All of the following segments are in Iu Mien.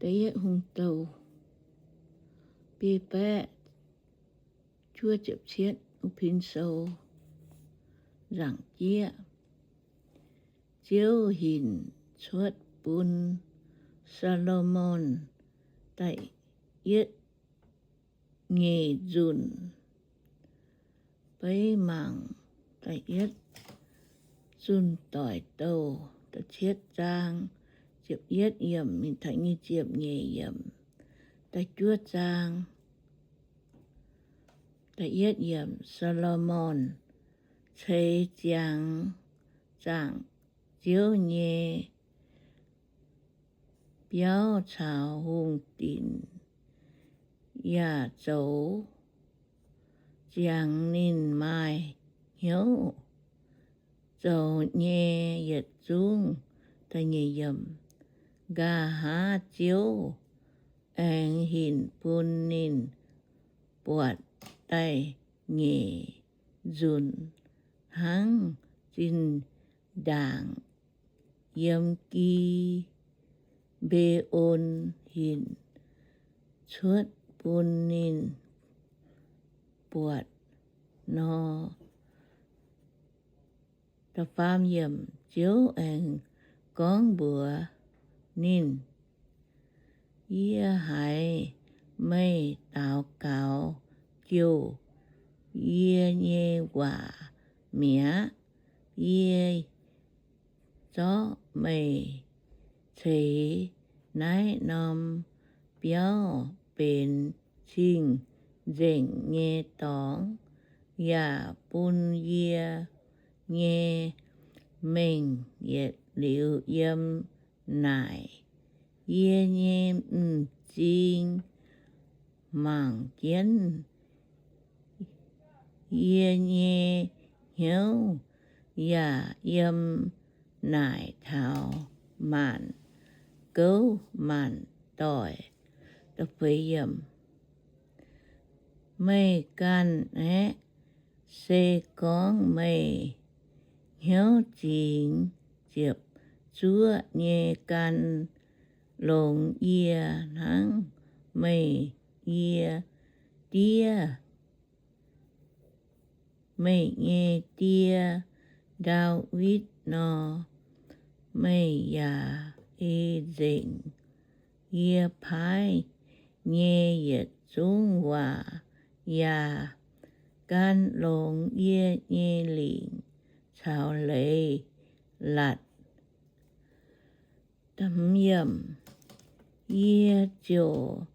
Yietv Hungh Douh biei baeqv juov ziepc cietv, Upin Sou nzaangc jieqv. Ziouv hinc cuotv bun Saa^lo^morn da'yietv nyeic nzunc. Beiv mangc da'yietv Zunh Doic Douh da'cietv zaang, ziepc yietv yiemc mingh taux nyic ziepc nyeic yiemc. Da'juov zaang, da'yietv yiemc, Saa^lo^morn ceix ziangx zaangc Ziouv nyei biauv caux hungh dinc, yaac zoux ziangx ninh maaih hnyouv zoux nyei yietc zungv. Nqa'haav Ziouv aengx hinc bun ninh buatc da'nyeic nzunc hnangv zinh ndaangc yiem Gi^mbe^on hinc cuotv bun ninh buatc nor. Ziouv aengx gorngv mbuox ninh, Yie haiz meih daux gaux jouh yie nyei waac mi'aqv. Yie zorqv meih ceix naaiv norm biauv benx cing-nzengc nyei dorngx, yaac bun yie nyei mengh yietc liuz yiem naaic. Yie nyei m'zing mangc jienv yie nyei hnyouv, yaac yiem naaic taux maanc gouv maanc doic. Meih ganh aeqv, se gorngv meih hnyouv zingx ziepc zuoqv nyei gan longx yie hnangv meih yie diev, meih nyei die, Ndaawitv nor, meih yaac ei nzengc yie paaiv nyei yietc zungv waac, yaac gan longx yie nyei lingc caux leiz-latc. Yie ziouc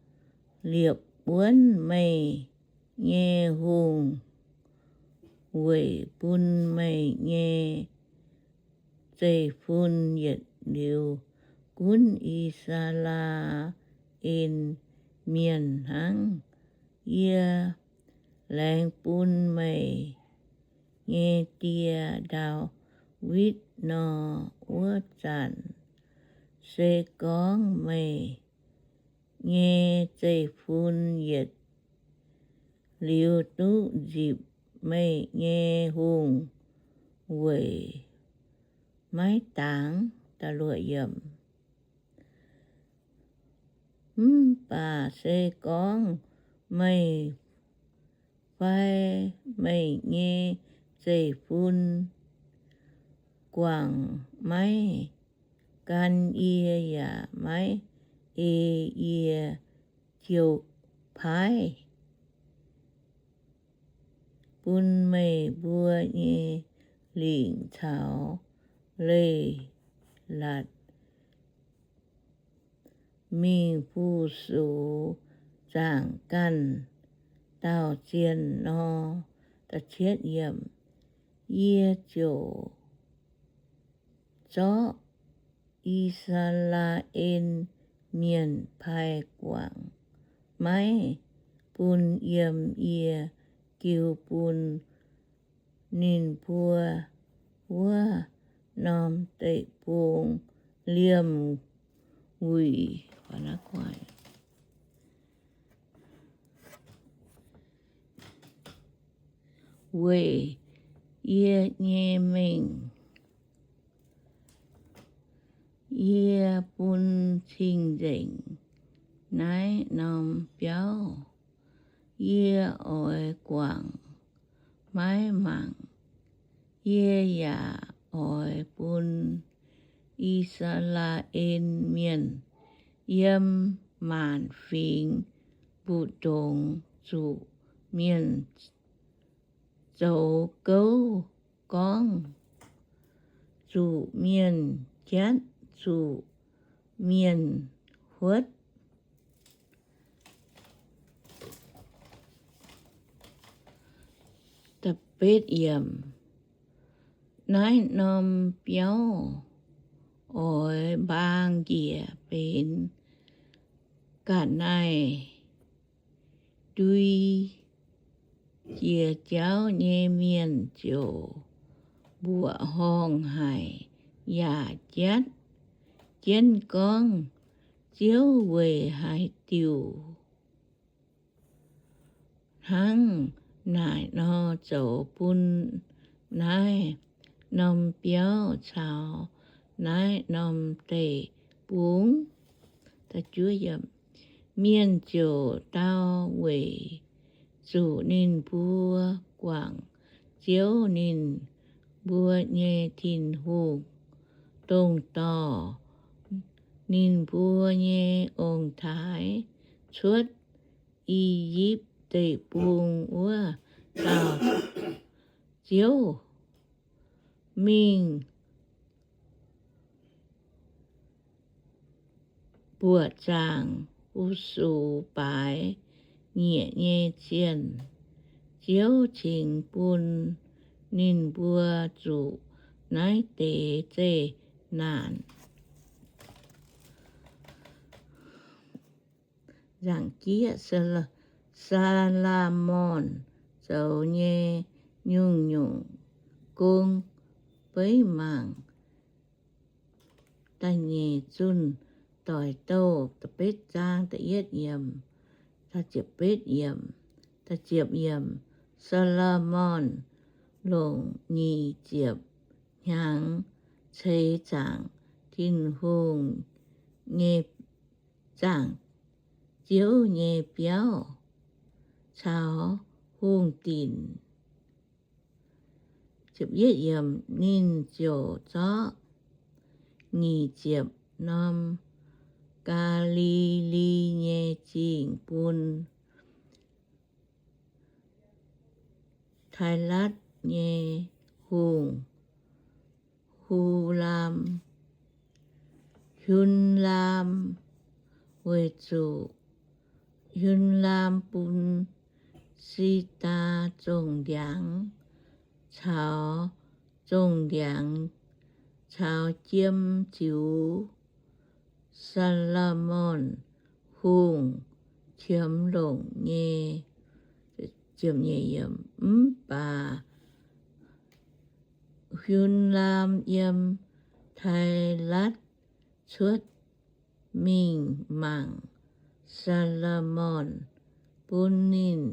liepc wuonv meih nyei hungh weic bun meih nyei zeiv-fun yietc liuz gunv I^saa^laa^en Mienh hnangv. Yie laengz bun meih nyei die, Ndaawitv nor, wuov zanc se gorngv meih nyei zeiv-fun yietc liuz duqv nzipc meih nyei hungh weic maiv dangx. Mv baac se gorngv meih fai meih nyei zeiv-fun guangc maiv gan yie yaac maiv ei yie, ziouc paaiv bun meih mbuo nyei lingc caux leiz-latc mingh fu-sux zaangc ganh dauh zien nor. Yie ziouc zorqv I^saa^laa^en Mienh paaiv guangc maiv bun yiem yie jiu bun ninh mbuo wuov norm deic-bung liemh wuic. Weic yie nyei mengh, yie bun cing-nzengc naaiv norm biauv. Yie oix guangc maiv mangc. Yie yaac oix bun I^saa^laa^en Mienh yiem maanc fingx mbu'ndongx zuqc mienh zoux gouv gorngv, zuqc mienh jatv, zuqc mienh huotv. Naaiv norm biauv oix mbaang njiec benx ga'naaiv-ndui. Jiex jauv nyei mienh ziouc mbuoqc horngh haic yaac jatv jienv gorngv, Ziouv weic haaix diuc hnangv naaic nor zoux bun naaiv norm biauv caux naaiv norm deic-bung? Mienh ziouc dau, Weic zuqc ninh mbuo guangc Ziouv, ninh mbuo nyei Tin-Hungh, dongh dorh ninh mbuo nyei ong-taaix cuotv I^yipv Deic-Bung wuov dauh Ziouv, mingh buoqc zaangc fu-sux baaix nyieqc nyei zienh. Ziouv cingx bun ninh mbuo zuqc naaiv deix zeqc naanc. Nzaangc jieqv, Saa^laa^morn zoux nyei nyungc-nyungc gong. Beiv mangc Da'nyeic Zunh Doic Douh da'betv zaang da'yietv yiemc, da'ziepc betv yiemc. Saa^laa^morn longc nyic ziepc hnyangx ceix zaangc Tin-Hungh nyei, zaangc Ziouv nyei biauv caux hungh dinc. Ninh ziouc zorqv nyic ziepc norm Gaa^li^li nyei Zingh bun Tailatv nyei hungh, Hu^laam, Hiunlaam, weic zuqc Hiunlaam bun Si^ndaa zongh ndiangx caux zongh ndiangx caux jiem ziux Saa^lo^morn Hungh qiemx longc nyei. Mv baac Hiunlaam yiem Tailatv cuotv mingh mangc Saa^lo^morn bun ninh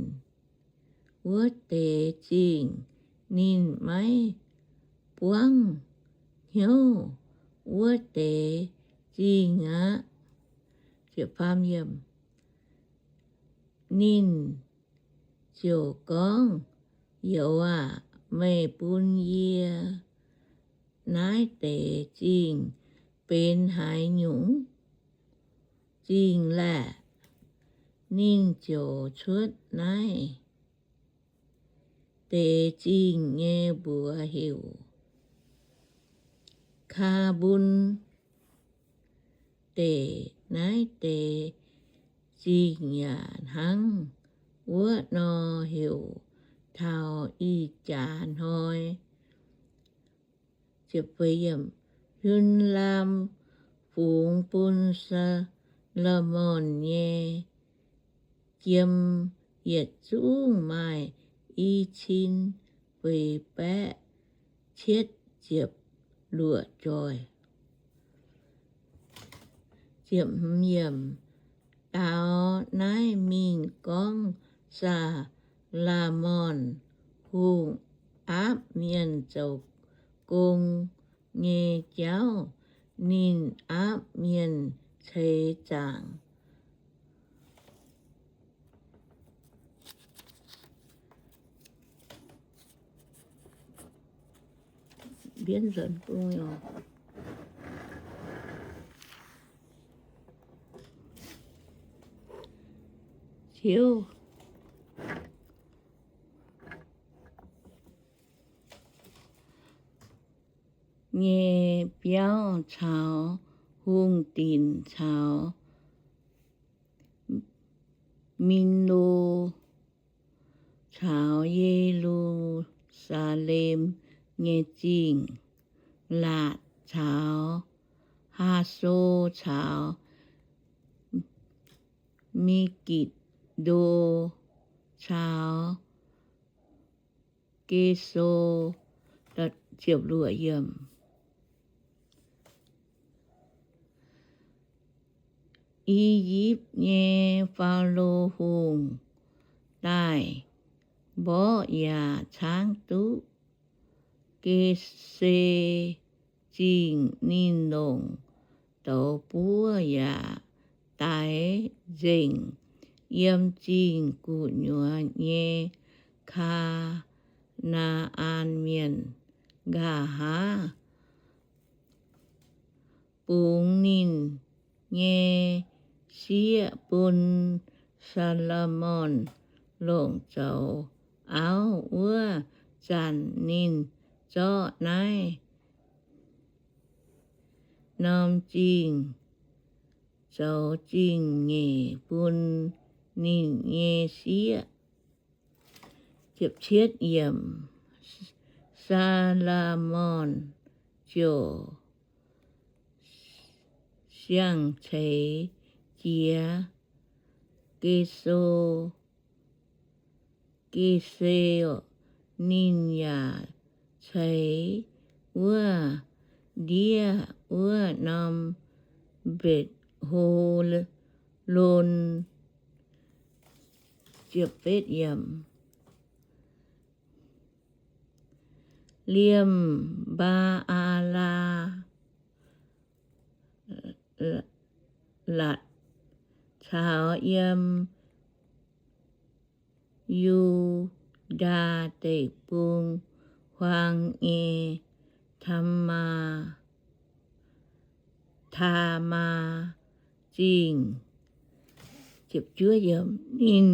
wuov deix zingh. Ninh maiv buangv hnyouv wuov deix zingh aqv. Ninh ziouc gorngv, Youz aah! Meih bun yie naaiv deix zingh benx haaix nyungc zingh laeh? Ninh ziouc cuotv naaiv deix zingh nyei mbuox heuc Kaa^mbun Deic. Naaiv deix zingh yaac hnangv wuov nor heuc taux ih jaax hnoi. Hiunlaam fungx bun Saa^lo^morn nyei jiem yietc zungv maaih i cin feix baeqv cietv ziepc luoqc joih. Daaux naaiv mingh gorngv Saa^lo^morn Hungh aapv mienh zoux gong nyei jauv. Ninh aapv mienh ceix zaangc Ziouv nyei biauv caux hungh dinc caux Milo caux Ye^lu^saa^lem nyei zingh, Laatc caux Haaso caux Megitc^ndo caux Geso. I^yipv nyei Faalo Hungh daaih mborqv yaac caangv duqv Gese Zingh. Ninh longc douz buov yaac daix nzengc yiem zingh gu'nyuoz nyei Kaa^naa^an Mienh. Nqa'haav bungx ninh nyei sieqv bun Saa^lo^morn longc zoux auv. Wuov zanc ninh zorqv naaiv norm zingh zoux zingh nyeic bun ninh nyei sieqv. Saa^lo^morn ziouc siang ceix jiez Geso, Gese. Ninh yaac ceix wuov ndiev wuov norm Mbetc^ho^lon. Liemh Mbaa^aa^laa, Latc caux yiem Yu^ndaa Deic-Bung huaang nyei Taamaa, Taamaa Zingh. Ninh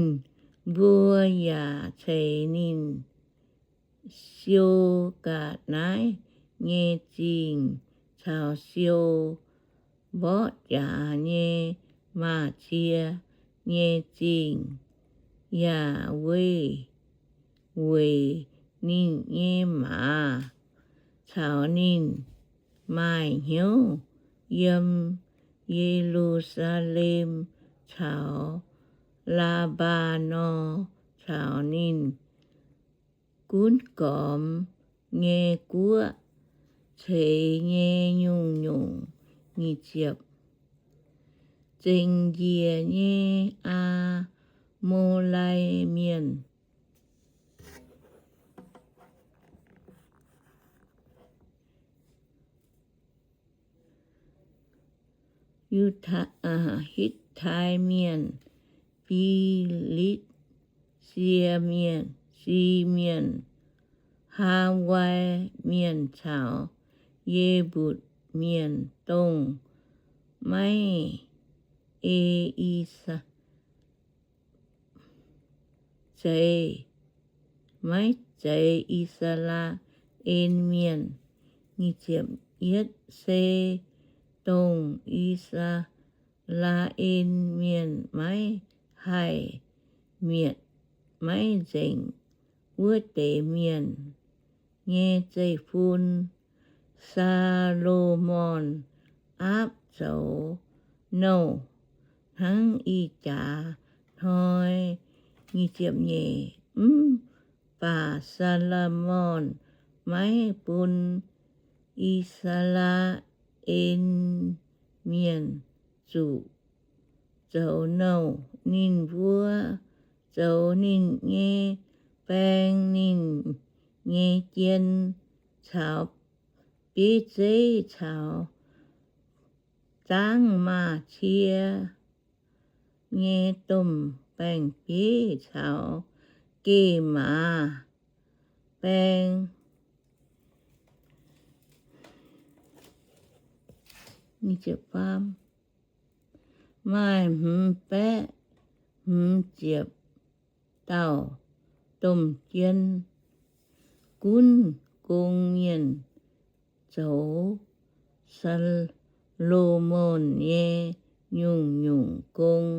mbuo yaac ceix ninh siou ga'naaiv nyei zingh caux siou mborqv jaax nyei maaz-cie nyei zingh, yaac weih weic ninh nyei maaz caux ninh maaih hnyouv yiem Ye^lu^saa^lem caux Laa^mbaa^norn caux ninh gunv gormx nyei guoqv ceix nyei nyungc-nyungc. Zengc njiec nyei Aa^mo^lai Mienh, Hittai Mienh, Fi^li^saa Mienh, Si Mienh, Haawai Mienh caux Ye^mbutc Mienh, dongh maiv ei i, maiv zeiz I^saa^laa^en Mienh. Se dongh I^saa^laa^en Mienh maiv haih mietc maiv nzengc wuov deix mienh nyei zeiv-fun, Saa^lo^morn aapv zoux nouh hnangv ih jaax hnoi. Mv baac Saa^lo^morn maiv bun I^saa^laa^en Mienh zuqc zoux nouh. Ninh mbuo zoux ninh nyei baeng, ninh nyei jien, caux bieiv zeiv caux zaangv maaz-cie nyei domh baeng-bieiv caux geh maaz baeng. Maaih hmz baeqv hmz ziepc dauh domh jien gunv gong mienh zoux Saa^lo^morn nyei nyungc-nyungc gong.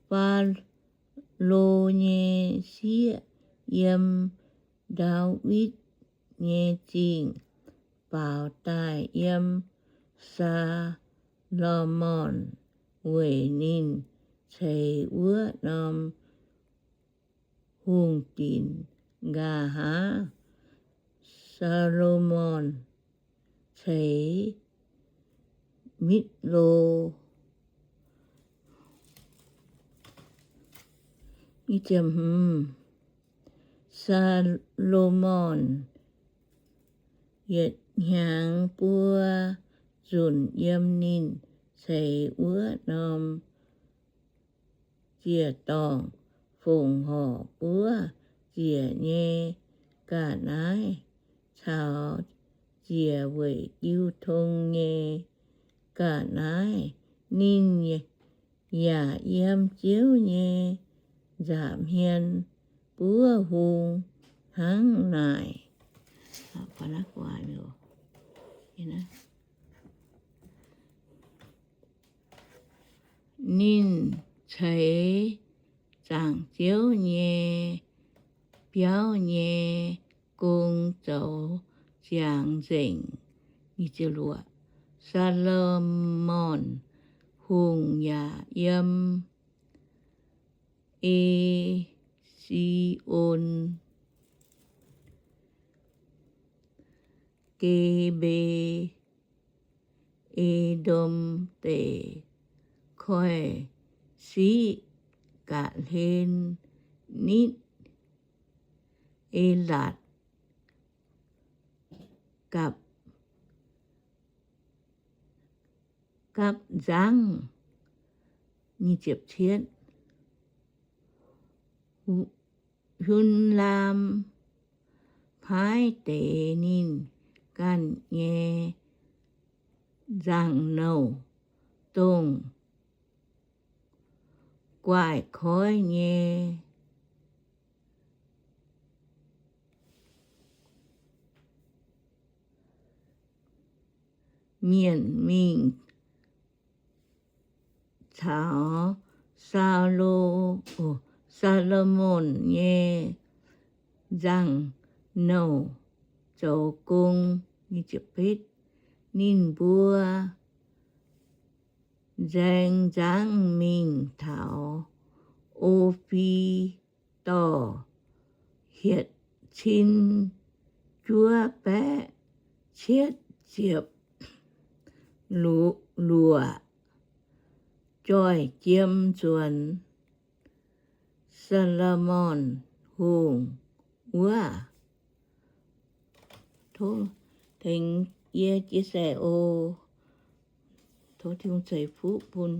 Faalo nyei sieqv yiem Ndaawitv nyei Zingh baaux daaih yiem Saa^lo^morn weic ninh ceix wuov norm hungh dinc. Nqa'haav Saa^lo^morn ceix Mitv^lo. Saa^lo^morn yietc hnyangx buo nzunc yiem ninh ceix wuov norm ziec-dorngh fongc horc buov ziec nyei ga'naaiv caux ziec weic jiu tong nyei ga'naaiv. Ninh yaac yiem Ziouv nyei nza'hmien buov hung hnangv naaic. Ninh ceix zaangc Ziouv nyei biauv nyei gong zoux ziangx nzengc. Saa^lo^morn Hungh yaac yiem E^si^on, Ge^mbe, E^ndom Deic, koiv-siqv ga'hlen nitv Elatc gapv, gapv nzangv. Hun^laam paaiv deix ninh ganh nyei nzangc-nouh, dongh guaaih koiv nyei mienh, mingh caux Saulo, Saa^lo^morn nyei nzangc-nouh zoux gong. Ninh mbuo nzaeng nzangv mingh taux O^fi Dorh, hietc cin juov baeqv cietv ziepc luoqc, joih jiem nzuonx Saa^lo^morn Hungh wuov. Tov tengx yie chia sẻ oc. Tov Tin-Hungh ceix fuqv bun